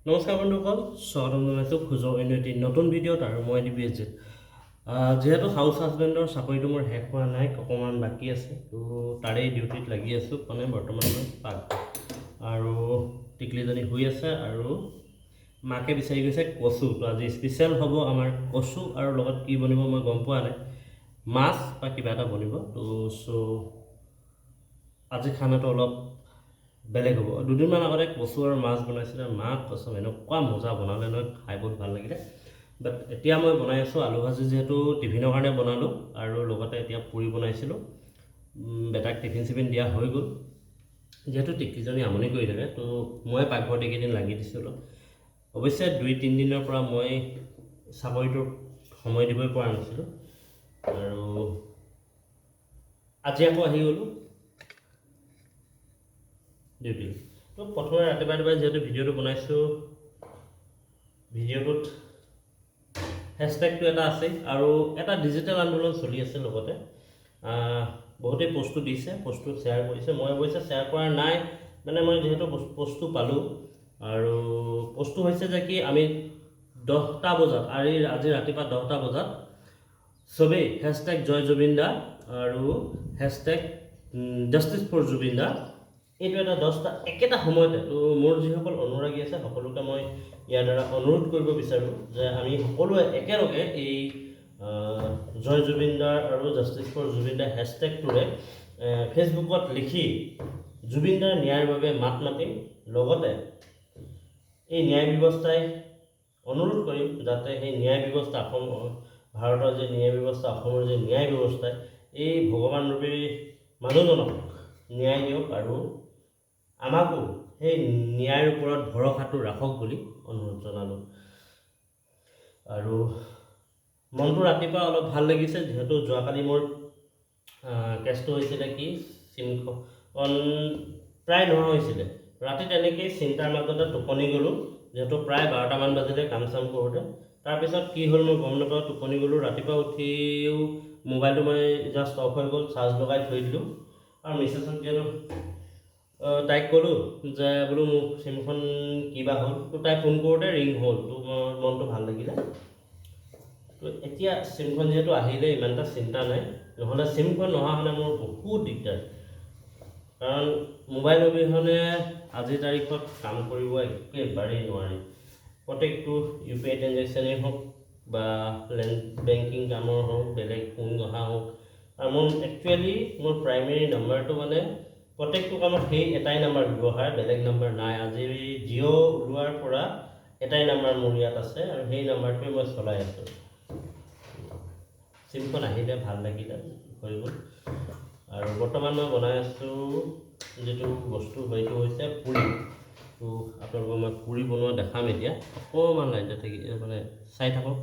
নমস্কাৰ বন্ধুসকল, স্বাগতম জনাইছোঁ খোজৰ অন্য এটি নতুন ভিডিঅ'ত আৰু মই দিব্যজিত। যিহেতু হাউচ হাজবেণ্ডৰ চাকৰিটো মোৰ শেষ হোৱা নাই, অকণমান বাকী আছে, তো তাৰেই ডিউটিত লাগি আছোঁ। মানে বৰ্তমান মই পাক আৰু টিকলিজনী শুই আছে আৰু মাকে বিচাৰি গৈছে কচু। তো আজি স্পেচিয়েল হ'ব আমাৰ কচু আৰু লগত কি বনিব মই গম পোৱা নাই, মাছ বা কিবা এটা বনিব। তো চ' আজি খানাটো অলপ বেলেগ হ'ব। দুদিনমান আগতে কচু আৰু মাছ বনাইছিলে, মা কচম এনেকুৱা মজা বনালে নহয়, খাই বহুত ভাল লাগিলে। বাট এতিয়া মই বনাই আছোঁ আলু ভাজি, যিহেতু টিফিনৰ কাৰণে বনালোঁ আৰু লগতে এতিয়া পুৰি বনাইছিলোঁ। বেটাক টিফিন চিফিন দিয়া হৈ গ'ল। যিহেতু টিকলিজনী আমনি কৰি থাকে, তো মই পাকঘৰত এইকেইদিন লাগি দিছোঁ অলপ। অৱশ্যে 2-3 দিনৰ পৰা মই চাকৰিটোক সময় দিবই পৰা নাছিলোঁ আৰু আজি আকৌ আহি গ'লোঁ ডিউটি। তো প্ৰথমে ৰাতিপুৱা ৰাতিপুৱা যিহেতু ভিডিঅ'টো বনাইছোঁ, ভিডিঅ'টোত হেছটেগটো এটা আছেই আৰু এটা ডিজিটেল আন্দোলন চলি আছে। লগতে বহুতেই পষ্টটো দিছে, পষ্টটো শ্বেয়াৰ কৰিছে। মই অৱশ্যে শ্বেয়াৰ কৰা নাই, মানে মই যিহেতু পষ্টটো পালোঁ আৰু পষ্টটো হৈছে যে কি আমি 10টা বজাত, আজি আজি ৰাতিপুৱা 10টা বজাত চবেই #জয় জুবিন দা আৰু #জাষ্টিছ ফৰ জুবিন দা, এইটো এটা 10টা একেটা সময়তে। তো মোৰ যিসকল অনুৰাগী আছে, সকলোকে মই ইয়াৰ দ্বাৰা অনুৰোধ কৰিব বিচাৰোঁ যে আমি সকলোৱে একেলগে এই জয় জুবিন দাৰ আৰু জাষ্টিছ ফৰ জুবিন দা হেছটেগটোৰে ফেচবুকত লিখি জুবিন দাৰ ন্যায়ৰ বাবে মাত মাতিম। লগতে এই ন্যায় ব্যৱস্থাই অনুৰোধ কৰিম যাতে সেই ন্যায় ব্যৱস্থা, অসম ভাৰতৰ যে ন্যায় ব্যৱস্থা, অসমৰ যে ন্যায় ব্যৱস্থাই এই ভগৱানৰূপী মানুহজনক ন্যায় দিয়ক আৰু আমাকো সেই ন্যায়ৰ ওপৰত ভৰসাটো ৰাখক বুলি অনুৰোধ জনালোঁ। আৰু মনটো ৰাতিপুৱা অলপ ভাল লাগিছে, যিহেতু যোৱাকালি মোৰ কেছটো হৈছিলে কি, চিমখন প্ৰায় নোহোৱা হৈছিলে। ৰাতি তেনেকেই চিন্তাৰ মাজতে টোপনি গ'লোঁ, যিহেতু প্ৰায় 12টামান বাজিলে কাম চাম কৰোঁতে। তাৰপিছত কি হ'ল মই গম নাপাওঁ, টোপনি গ'লোঁ। ৰাতিপুৱা উঠিও মোবাইলটো মই জাষ্ট অফ হৈ গ'ল, চাৰ্জ লগাই থৈ দিলোঁ। আৰু মিছেছক যিহেতু তাইক ক'লোঁ যে বোলো মোৰ চিমখন কিবা হ'ল, তো তাই ফোন কৰোঁতে ৰিং হ'ল, তো মোৰ মনটো ভাল লাগিলে। তো এতিয়া চিমখন যিহেতু আহিলে, ইমান এটা চিন্তা নাই। নহ'লে চিমখন নহা হ'লে মোৰ বহুত দিগদাৰ, কাৰণ মোবাইল অবিহনে আজিৰ তাৰিখত কাম কৰিব একেবাৰেই নোৱাৰি। প্ৰত্যেকটো ইউ পি আই ট্ৰেঞ্জেকশ্যনেই হওক বা লেণ্ড বেংকিং কামৰ হওক, বেলেগ ফোন অহা হওক, আৰু মোৰ একচুৱেলি মোৰ প্ৰাইমেৰী নাম্বাৰটো, মানে প্ৰত্যেকটো কামত সেই এটাই নাম্বাৰ ব্যৱহাৰ, বেলেগ নাম্বাৰ নাই। আজি জিঅ' ওলোৱাৰ পৰা এটাই নাম্বাৰ মোৰ ইয়াত আছে আৰু সেই নাম্বাৰটোৱে মই চলাই আছোঁ। চিমখন আহিলে ভাল লাগিলে, হৈ গ'ল। আৰু বৰ্তমান মই বনাই আছোঁ যিটো বস্তু, সেইটো হৈছে পুৰি। তো আপোনালোকক মই পুৰি বনোৱা দেখাম এতিয়া। অকণমান লাইনতে থাকি মানে চাই থাকক।